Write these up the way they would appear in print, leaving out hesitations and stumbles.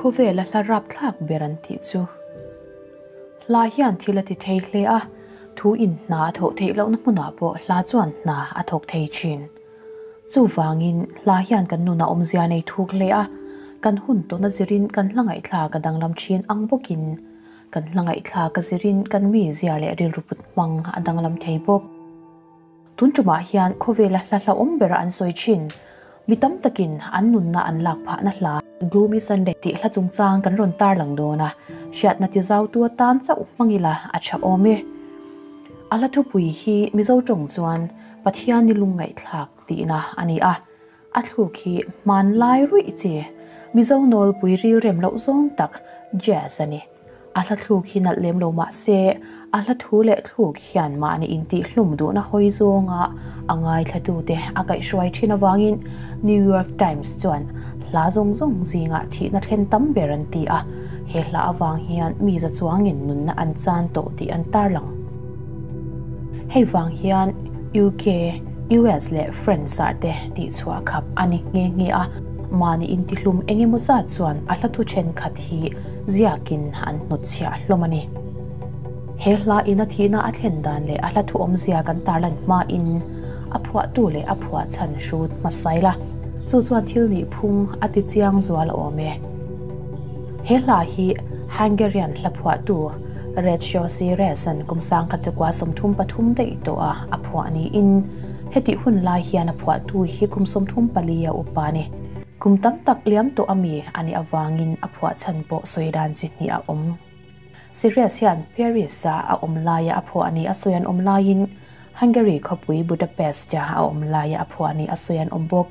Khawvela hla rapthlak ber an tih chu. Hla hian thil a ti thei hle a, thu in hna a thawh theih lohna hmunah pawh hla chuan hna a thawk thei thin. Chuvangin hla hian kan nunah awmzia nei thuk hle a, kan hun tawna zirin kan hla ngaihthlak a danglam thin ang bawkin kan hla ngaihthlak a zirin kan mizia leh rilru put hmang a danglam thei bawk. Tun tumah hian khawvela hla hlauhawm bera an sawi thin. Mi tam takin an nunna an lak phahna hla Gloomy Sunday tih hla chungchang kan rawn tarlang dawn a, hriatna tizautu atan chauh hmang ila a tha awm e. A hla thupui hi Mizo tawng chuan Pathian ni lungngaihthlak tihna a ni a, a thluk hi hmanlai ruih chi Mizo nawlpui rilrem loh zawng tak Jazz a ni. A hla thluk hi nalh lem lo mah se, a hla thu leh thluk hian mahni intihhlum duhna hawi zawnga a ngaithlatute a kaihhruai thin avangin New York Times chuan hla zawng zawng zingah thihna thlen tam ber an ti a, he hla avang hian mi za chuangin nunna an chan tawh tih an tarlang. Hei vang hian UK, US leh France ah te tihchhuah khap a ni nghe nghe a, mahni intihlum eng emaw zat chuan a hla thu thenkhat hi ziakin an hnawtchhiah hlawm a ni. He hla ina thihna a thlen dan leh a hla thu awmzia kan tarlan hmain a phuahtu leh a phuah chhan hrut hmasai la, chu chuan thil nih phung a ti chiang zual a awm e. He hla hi Hungarian hla phuahtu Redshaw Sires-a'n kum sangkhat chakua 33 daih tawh a a phuah niin hetih hun lai hian a phuahtu hi kum 34 a upa a ni. Kum tam tak liam tawh a mi a nih avangin a phuah chhan pawh sawi dan chi hnih a awm. Sirius hian Paris-a a awm laia a phuah ni a sawi an awm laiin Hungary khawpui Budapest-a a awm laia a phuah ni a sawi an awm bawk.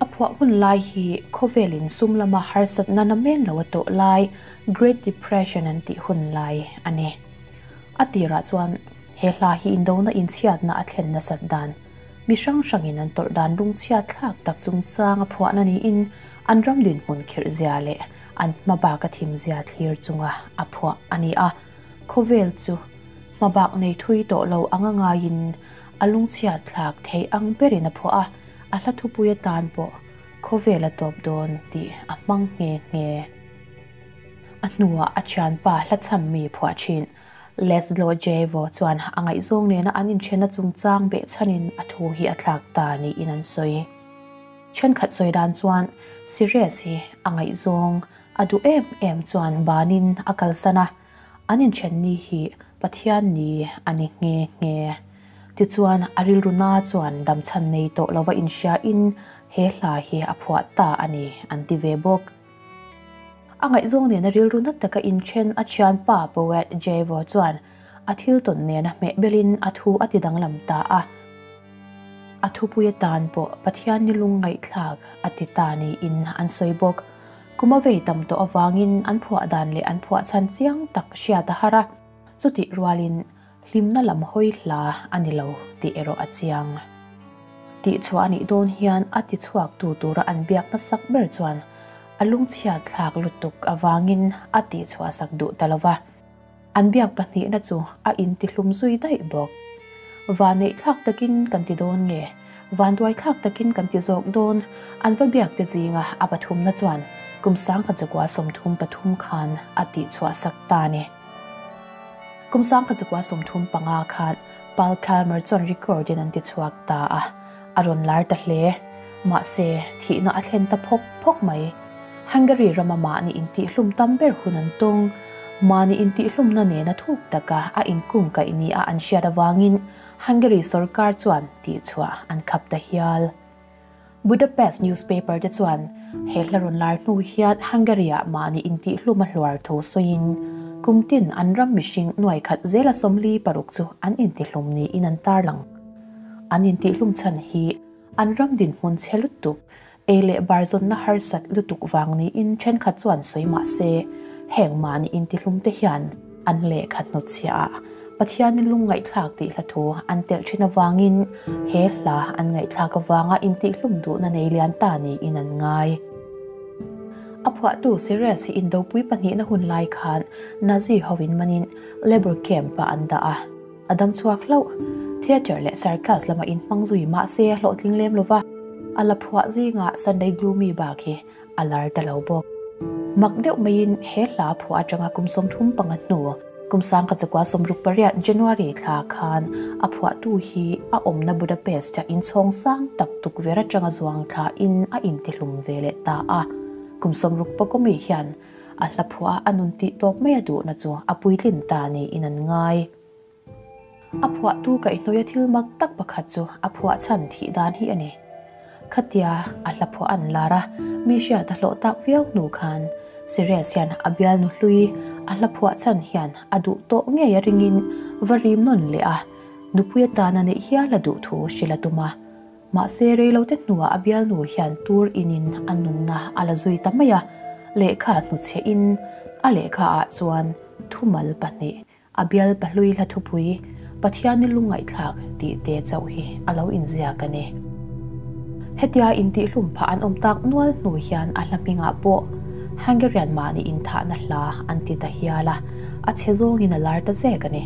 A phuah hun lai hi khawvelin sum lama harsatna na men lo a tawh lai Great Depression an tih hun lai a ni. A tirah chuan he hla hi indona inchhiatna a thlen nasat dan Mi hrang hrangin an tawrh dan lungchhiat thlak tak chungchang a phuahna niin an ram dinhmun khirh zia leh an hmabak a thim zia thlir chunga a phuah a ni a. Khawvel chu hmabak nei thui tawh lo anga ngaiin a lungchhiat thlak thei ang berin a phuah a, a hla thupui atan pawh khawvel a tawp dawn tih a hmang nghe nghe. A hnuah a thianpa hla chham mi phuah thin. Leslo Jevo chuan a ngaihzawng nena an inthenna chungchang behchhanin a thu hi a thlak ta niin an sawi. Thenkhat sawi dan chuan Sirius hi a ngaihzawng a duh em em chuan banin a kalsan a, an inthen ni hi Pathian ni a ni nghe nghe. Tichuan a rilru na chuan damchhan nei tawh lova inhriain he hla hi a phuah ta a ni an ti ve bawk. A ngaihzawng nena rilru na taka inthen a thianpa poet Jevo chuan a thil tawn nena hmeh belin a thu a ti danglam ta a. A thupui atan pawh Pathian ni lung ngaihthlak a ti ta niin an sawi bawk. Kum a vei tam tawh avangin an phuah dan leh an phuah chhan chiang tak hriat a har a, chutih rualin Hlimna lam hawi hla a ni lo tih erawh a chiang. Tihchhuah a nih dawn hian a tichhuaktu tura an biak hmasak ber chuan a lungchhiat thlak lutuk avangin a tihchhuah sak duh ta lo va. An biak pahnihna chu a intihlum zui daih bawk. Vanneih thlak takin kan ti dawn nge? Vanduai thlak takin kan ti zawk dawn? An va biak te zinga a pathumna chuan kum 1933 khan a tihchhuah sak ta a ni. Kum 1935 khan Paul Kalmar chuan record in an ti chhuak ta a, a rawn lar ta hle. Mahse, thihna a thlen ta phawk phawk mai. Hungary rama mahni intihhlum tam ber hun an tawng. Mahni intihhlumna nena thuk taka a inkungkaih nia an hriat avangin Hungary sorkar chuan tihchhuah an khap ta hial. Budapest newspaper te chuan he hla rawn lar hnu hian Hungary-ah mahni intihhlum a hluar thu sawiin kum tin an ram mihring nuai khat zela 46 chu an intihlum niin an tarlang. An intihlum chhan hi an ram dinhmun chhe lutuk, ei leh bar zawnna harsat lutuk vang niin thenkhat chuan sawi mah se heng mahni intihlum te hian An lehkha hnutchhiahah Pathianin lungngaihthlak tih hla thu an telh thin avangin he hla an ngaihthlak avanga intihhlum duhna nei lian ta niin an ngai. A phuahtu Sirius hi indopui pahnihna hun lai khan Nazi hovin manin labour camp-ah an dah a, a dam chhuak hlauh. Theatre leh circus lama inhmang zui mahse hlawhtling lem lova a la phuah zingah Sunday Gloomy bak hi. A lar ta lo bawk. Mak deuh maiin he hla phuah atanga kum 35 hnu, kum 1968 January thla khan a phuahtu hi a awmna Budapest-a inchhawng sang tak tukverh atanga zuang thlain a intihlum ve leh ta a. Kum 64 mi hian a hla phuah a nun tih tawp mai a duhna chu a puitlin ta niin an ngai. A phuahtu kaihhnawih a thil mak tak pakhat chu a phuah chhan thih dan hi a ni. Khatia a hla phuah an lar a, mi hriat a hlawh tak viau hnu khan Sirius hian a bialnu hlui a hla phuah chhan hian a duh tawh ngei a ringin va rim nawn leh a, nupui atana neih hial a duh thu hrilh a tum a. Mahse reilote hnuah a bialnu hian tur inin a nunna a la zui ta mai a, lehkha hnuchhe in a lehkha ah chuan thumal pahnih A bial pahlui hla thupui Pathian-i lungngaihthlak tih te chauh hi a lo inziak a ni. Hetia intihhlum phah an awm tak nual hnu hian a hla hmingah pawh Hungarian mahni inthahna hla an ti ta hial a, a chhe zawngin a lar ta zek a ni.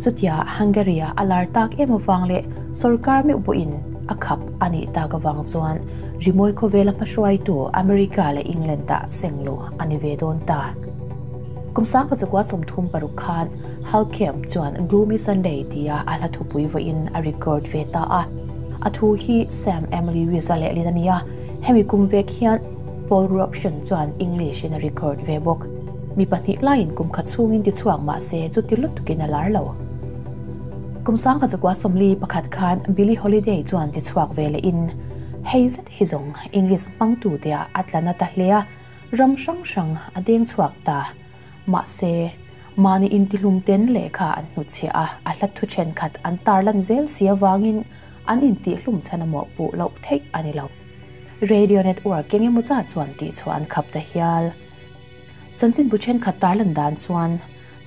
Chutia Hungary-a a lar tak em avang leh sorkar meuh pawhin a khap a nih tak avang chuan rimawi khawvela hmahruaitu America leh England-ah sengluh a ni ve dawn ta. Kum 1936 khan Halcamp chuan Gloomy Sunday tia a hla thupui vawiin a record ve ta a. A thu hi Sam M. Lewis a lehlin a ni a, hemi kum vek hian Paul Robeson chuan English in a record ve bawk. Mi pahnih laiin kum khat chhungin ti chhuak mah se chuti lutukin a lar lo. Kum 1941 khan Billie Holiday chuan ti chhuak ve lehin hei zet hi zawng English hmangtute ah a tla na ta hle a, Ram hrang hrang a deng chhuak ta. Mahse, mahni intihlum ten lehkha an hnutchhiah a, a hla thu thenkhat an tarlan zel si avangin an intihhlum chhan a mawhpuh loh theih a ni lo. Radio network eng emaw zat chuan tihchhuah an khap ta hial. Chanchinbu thenkhat tarlan dan chuan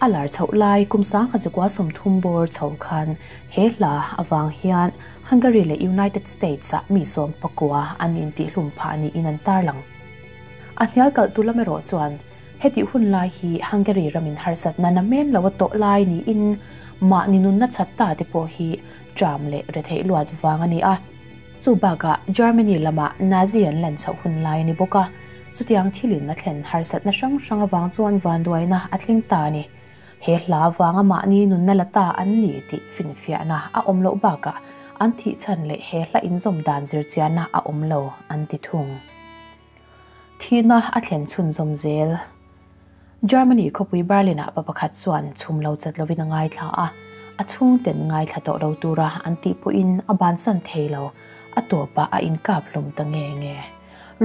a lar chhoh lai kum 1930 bawr chho khan he hla avang hian Hungary leh United States-ah mi 19 an intihlum phah niin an tarlang. A hnial kalhtu lam erawh chuan hetih hun lai hi Hungary ramin harsatna na men lo a tawh lai niin mahni nunna chhat ta te pawh hi ṭam leh retheih luat vang a ni a. Chu bakah Germany lamah Nazi an lan chhoh hun lai a ni bawk a, chutiang thilin a thlen harsatna hrang hrang avang chuan vanduaina a thleng ta a ni. He hla avanga mahni nunna la ta an ni tih finfiahna a awm loh bakah an thih chhan leh he hla inzawm dan zirchianna a awm lo an ti thung. Thihna a thlen chhunzawm zel. Germany khawpui Berlin-ah pa pakhat chuan chhum lo chat lovin a ngaithla a, a chhungten ngaithla tawh lo tura an tih pawhin a bansan thei lo, a tawpah a inkap hlum ta nge nge.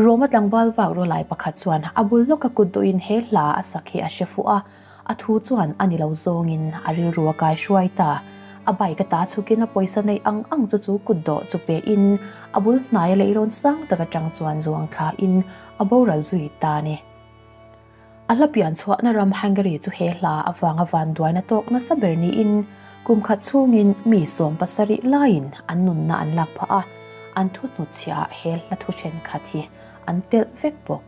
Roma tlangval vak rawlai pakhat chuan a bul lawka kut duhin he hla a sak hi a hre fuh a, A thu chuan a ni lo zawngin a rilru a kai hruai ta. A bike a ta chhukin a pawisa neih ang ang chu chu kut dawh chu pe in a bul hnaia leilawn sang tak atang chuan zuang thla in a boral zui ta a ni. A hla pian chhuahna ram Hungary chu he hla avanga vanduaina tawk nasa ber niin kum khat chhungin mi 70 laiin an nunna an lak phah a, an thu hnutchhiah ah he hla thu thenkhat hi an telh vek bawk.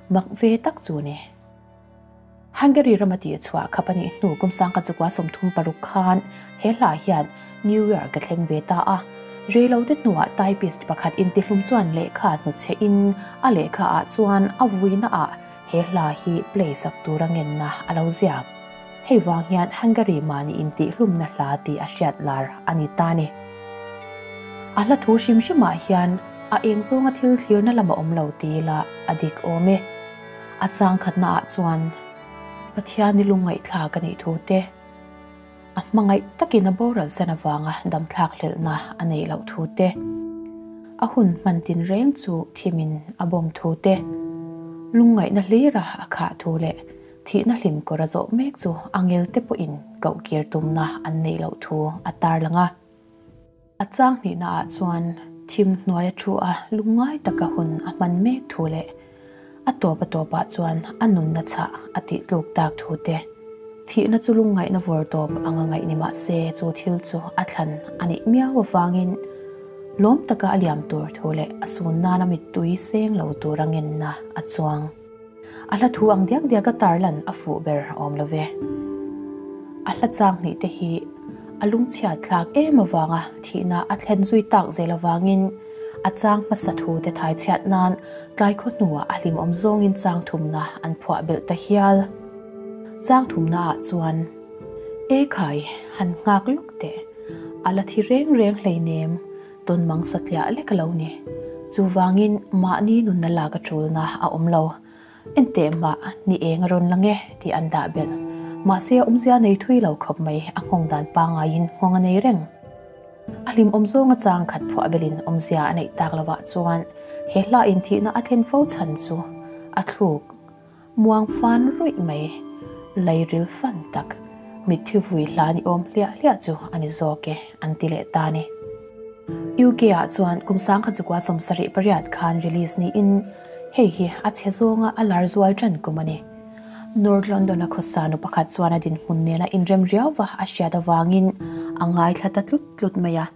Mak ve tak chu ni. Hungary rama tih chhuah khap a nih hnu kum 1936 khan he hla hian New York a thleng ve ta a. Reilote hnuah typist pakhat intihlum chuan lehkha hnuchhe in a lehkha ah chuan a vuina ah he hla hi play sak tura ngenna a lo ziak. Hei vang hian Hungary mahni intihlumna hla tih a hriat lar a ni ta ni. A hla thu hrim hrimah hian a eng zawnga thil thlirna lam a awm lo ti ila a dik awm e. A chang khatnaah chuan Pathian i lungngaihthlak a nih thu te, a hmangaih takin a boral san avanga damthlak hlelhna a neih loh thu te, a hun hman tinreng chu thimin a bawm thu te, lungngaihna hlira a khah thu leh thihna hlim kawr a zawh mek chu angelte pawhin kohkir tumna an neih loh thu a tarlang a. A chang hnihnaah chuan thim hnuai a thu a, lungngai taka hun a hman mek thu leh a tawp a tawpah chuan a nunna chhah a tih tluk tak thu te, thihna chu lungngaihna vawr tawp anga ngaih ni mah se chu thil chu a thlan a nih miau avangin lawm taka a liam tur thu leh a sun nana mittui seng lo tura ngenna a chuang. A hla thu ang diak diak a tarlan a fuh ber awm lo ve. A hla chang hnih te hi a lungchhiat thlak em avanga thihna a thlen zui tak zel avangin A chang hmasa thu te thai chhiat nan tlai khaw hnuah a hlimawm zawngin chang thumna an phuah belh ta hial. Chang thumna ah chuan, E khai, han nghak lawk teh. A la thi reng reng hleinem, tawn mang satliah lek a lo ni. Chuvangin mahni nunna lak a tulna a awm lo. Enteh mah ni eng a rawn lang e tih an dah belh. Mahse a awmzia nei thui lo khawp mai, a nghawng dan pangaiin nghawng a nei reng. A hlimawm zawnga chang khat phuah belin awmzia a neih tak lovah chuan he hla inthihna a thlen fo chhan chu a thluk muang fan ruih mai, lairil fan tak, mitthi vui hla ni awm hliah hliah chu a ni zawk e an ti leh ta a ni. UK ah chuan kum 1978 khan release niin hei hi a chhe zawnga a lar zual ṭan kum a ni. North London-a khawsa nu pakhat chuan a dinhmun nena inrem riauva a hriat avangin a ngaithla ta tlut tlut mai a.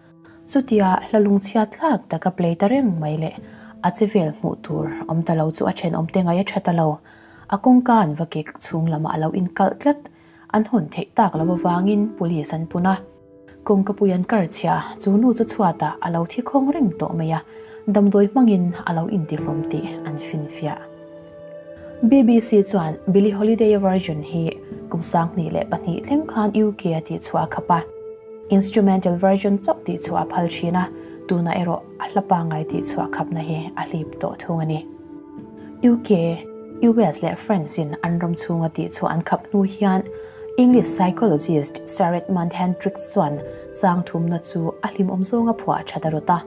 Chutia hla lungchhia tlak taka play ta reng mai leh a che vel hmuh tur awm ta lo chu a thenawmte ngaih a tha ta lo. A kawngka an va kek chhung lamah a lo inkalh tlat. An hawn theih tak lo avangin police an pun a. Kawngkapui an kar chhia, chu nu chu chhuatah a lo thi khawng reng tawh mai a, damdawi hmangin a lo intihlawm tih an finfiah. BBC chuan Billie Holiday version hi kum 2002 thleng khan UK a tihchhuah a khap a, instrumental version chauh tihchhuah a phal thin a, tunah erawh a hla pangngai tihchhuah khapna hi a hlip tawh thung a ni. UK, US leh France in an ram chhunga tihchhuah an khap hnu hian English psychologist Sir Edmund Hendricks chuan chang thumna chu a hlimawm zawnga phuah that a rawt a,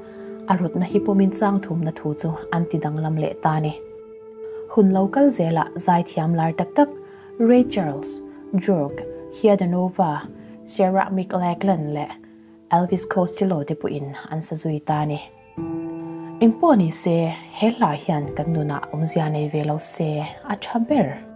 a rawtna hi pawmin chang thumna thu chu an ti danglam leh ta a ni. Hun lo kal zelah zaithiam lar tak tak Ray Charles, Bjork, Heather Nova, Sarah McLachlan leh Elvis Costello te pawhin an sa zui ta a ni. Engpawh ni se, he hla hian kan nunah awmzia nei ve lo se a tha ber.